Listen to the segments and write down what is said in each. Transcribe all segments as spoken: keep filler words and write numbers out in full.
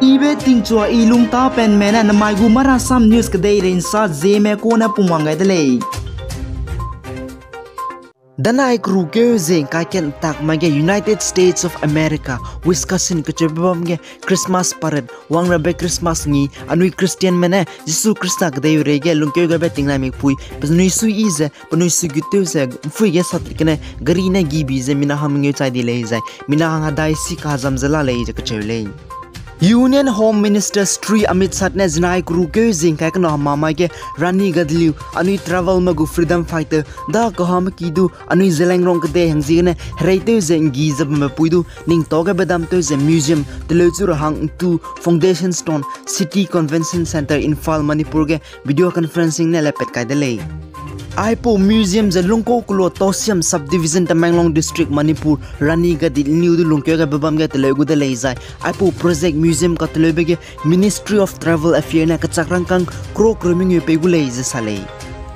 Ibe tingchua i lungtapenme ne namai gu Marasam News kedeirei nsa Zeme kune pungwang gai de lei. Danai kerukeu ze ngkai kat ntak mai ge United States of America, Wisconsin kecheube bam ge Christmas parade, wangrabe Christmas ngi, anui Christianme ne Jisu Khrista kedeirei ge lungkeu gabe tingnai mikpui penui suiyi ze, penui suigut tew ze, mpui ge sat gene gari ne gibi ze mina hang mengeu chai di lei zai, mina hang hedai si kazam ze la lei ze kacheu lei. Union Home Minister Shri Amit Shah ne zinai kerukeu ze ngkai kena hema mai ge Rani Gaidinliu, anui tribal me gu freedom fighter, da kahame ki du anui Zeliangrong kedei hangziegene hereitew ze nggi ze bamme pui du ningtau ge bedam tew ze museum teleuchu ra hang ntu foundation stone City Convention Centre, Imphal, Manipur ge video conferencing ne lepat kai de lei. Aipau museum ze lungkau kelo Tousem Subdivision, Tamenglong District, Manipur, Rani Gaidinliu du lungkeu gabe bam ge teleu gu de lei zai, aipau project museum kateleube ge Ministry of Tribal Affairs ne kechak rangkâng crore kereu mengeu pei gu lei ze sa lei.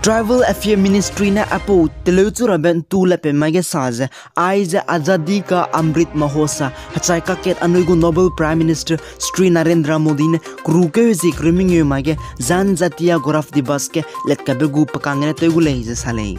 Tribal Affairs Ministry ne aipau teleuchu rabe ntu lepat mai ge sa ze, aize Azadi Ka Amrit Mahotsav hechai kakat anui gu Noble Prime Minister Shri Narendra Modi ne kerukeu ze kereu mengeu mai ge Janjatiya Gaurav Diwas ge letkaibe gu pekang gene tew gu lei ze sa lei.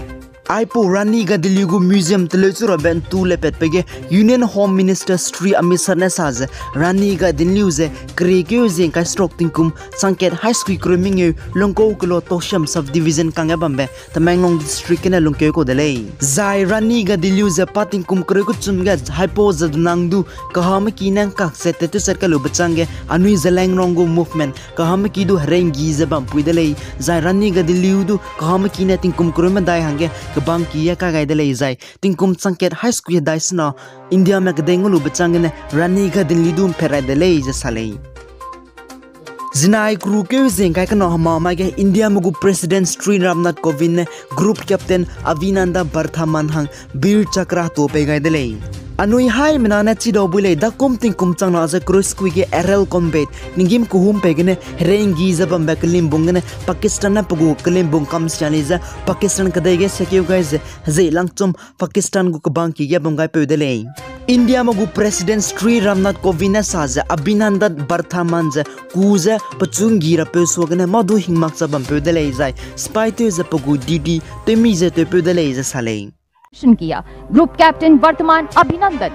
Aipau Rani Gaidinliu gu museum teleuchu rabe ntu lepatbe ge Union Home Minister Shri Amit Shah ne sa ze, Rani Gaidinliu ze keriekeu ze ngkai seruk tingkum changkat haî sekui kereu mengeu lungkau kelo Tousem Subdivision kangge bambe Tamenglong District gene lungkeu kau de lei. Zai Rani Gaidinliu ze pa tingkum kereu kechum ge haipau ze dunang du kahame ki ne ngkak ze tat tewsat kai lube chângge anui Zeliangrong gu movement kahame ki du herei nggi ze bampui de lei. Zai Rani Gaidinliu du kahame ki ne tingkum kereu medai hangge kebang ki ge kai gai de lei zai tingkum changkat haî sekui hedai sena Indiame kedei ngau lube chângge ne Rani Gaidinliu du mphat rai de lei ze sa lei. Zinai kerukeu ze ngkai kena hema mai ge Indiame gu President Shri Ram Nath Kovind ne Group Captain Abhinandan Bardhaman hang Veer Chakra hetu pei gai de lei. Anui haimena ne chidau bui lei, dakum tingkum changna ze kereu sekui ge Aerial Combat, ninggîm kehum pei gene herei nggi ze bambe kelimbung gene Pakistan ne pe gu kelimbung kamsiani ze Pakistan kedei ge sekeu gai ze hezei langchum Pakistan gu kebang ki ge bam gaipeu de lei. Indiame gu President Shri Ram Nath Kovind ne sa ze Abhinandan Bardhaman ze ku ze pechu nggi rapeu suagene mâ du hingmak ze bampeu de lei zai spy tew ze pe gu duty tewmi ze tewpeu de lei ze sa lei. किया, Group Captain Vardhaman Abhinandan।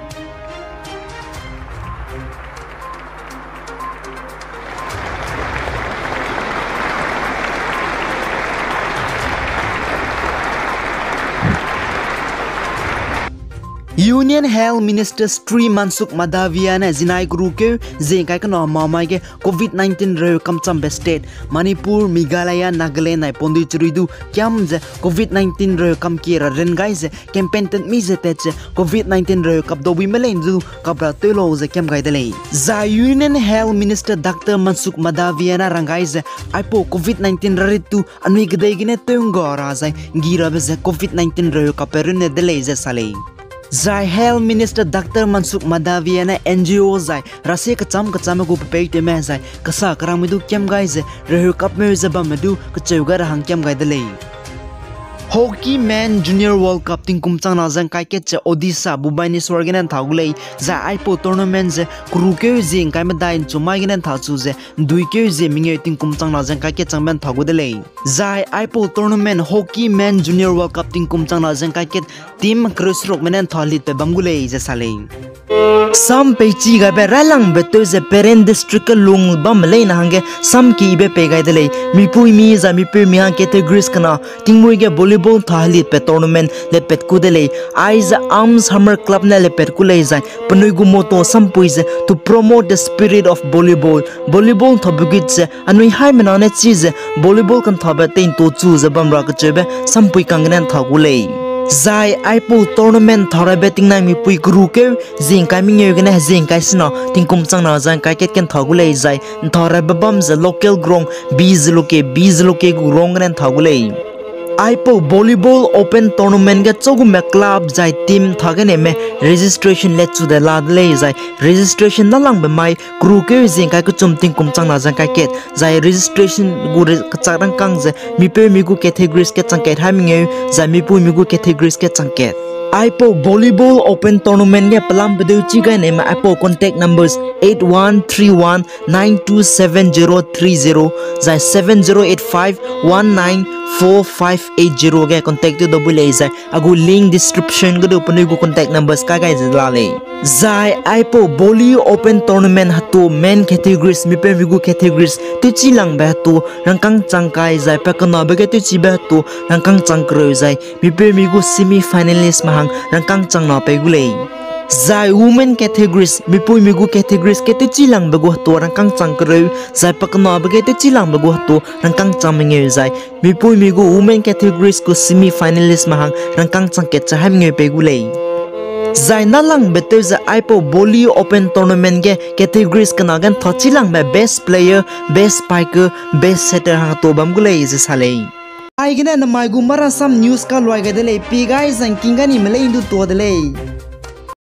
Union Health Minister Shri Mansukh Mandaviya ne zinai kerukeu ze ngkai kena hema mai ge Covid nineteen reheu kamchambe state, Manipur, Meghalaya, Nagaland nai pondui cherui du kiam ze Covid nineteen reheu kam kie ra ren gai ze campaign tat mi ze tat ze Covid nineteen reheu kap dau bui me lei du kap ra tew lau ze kiam gai de lei. Zai Union Health Minister Doctor Mansukh Mandaviya ne rang gai ze aipau Covid nineteen rarit tu anui kedei gene tew ngga ra zai nggi rabe ze Covid nineteen reheu kapbe runne de lei ze sa lei. Zai Health Minister Doctor Mansukh Mandaviya ne N G O zai rasie kecham kecham gu pepeitewme zai kesa kerangme du kiam gai ze reheu kapmeu ze bamme du kecheu gai ra hang kiam gai de lei. Hockey Men Junior World Cup tingkum changna ze ngkai kat ze Odisha, Bhubaneswar gene ntha gu lei, zai aipau tournament ze kerukeu ze ngkai medai nchu mai gene ntha chu ze nduikeu ze mengeu tingkum changna ze ngkai kat changbe ntha gu de lei. Zai aipau tournament Hockey Men Junior World Cup tingkum changna ze ngkai kat team kereu serukme ne ntha litbe bam gu lei ze sa lei. Sam peichi gaibe railangbe tew ze Peren District ge lung bamme leine hangge sam kibe pei gai de lei. Mipuimi zai mipeumi hang categories kena tingmui ge volleyball ntha helitbe tournament lepat ku de lei. Aize Arm Summer Club ne lepat ku lei zai penui gu motto sampui ze to promote the spirit of volleyball. Volleyball nthabe gut ze anui haimena ne chi ze volleyball kanthabe teinto chu ze bam ra kecheube sampui kang gene ntha gu lei. Zai aipau tournament ntha rabe tingnai mipui kerukeu ze ngkai mengeu gene ze ngkai sena tingkum changna ze ngkai kat ge ntha gu lei zai ntha rabe bam ze local ground bi ze loke bi ze loke gu ground gene ntha gu lei. Aipau volleyball open tournament ge chagume club zai team ntha gene me registration let chu de la de lei zai registration nalangbe mai kerukeu ze ngkai kechum tingkum changna ze ngkai kat zai registration gu re-, kechak rangkâng ze mipeumi gu categories ge changkat hai mengeu zai mipuimi gu categories ge changkat. Aipau volleyball open tournament ge pelam pedeu chi gai neime aipau contact numbers eight one three one nine two seven zero three zero, zai seven zero eight five one nine four five eight zero ge contact tew da bu lei, zai a gu link description ge du penui gu contact numbers kai gai ze la lei. Zai aipau volley open tournament hetu main categories, mipeumi gu categories tewchi langbe hetu rangkâng chang kai, zai pa kenabe ge tewchibe hetu rangkâng chang kereu, zai mipeumi gu semi finalist me hang rangkâng chang na pei gu lei. Zai women categories, mipuimi gu categories ge tewchi langbe gu hetu rangkâng chang kereu, zai pa kenabe ge tewchi langbe gu hetu rangkâng chang mengeu, zai mipuimi gu women categories gu semi finalist me hang rangkâng chang kat ze hai mengeu pei gu lei. Zai nâlangbe tew ze aipau volley open tournament ge categories kena ge ntha chi langbe best player, best spiker, best setter hang hetu bam gu lei ze sa lei. Aigene namai gu Marasam News kaluai gai de lei, pi gai zangking ga nime lei ndu tua de lei.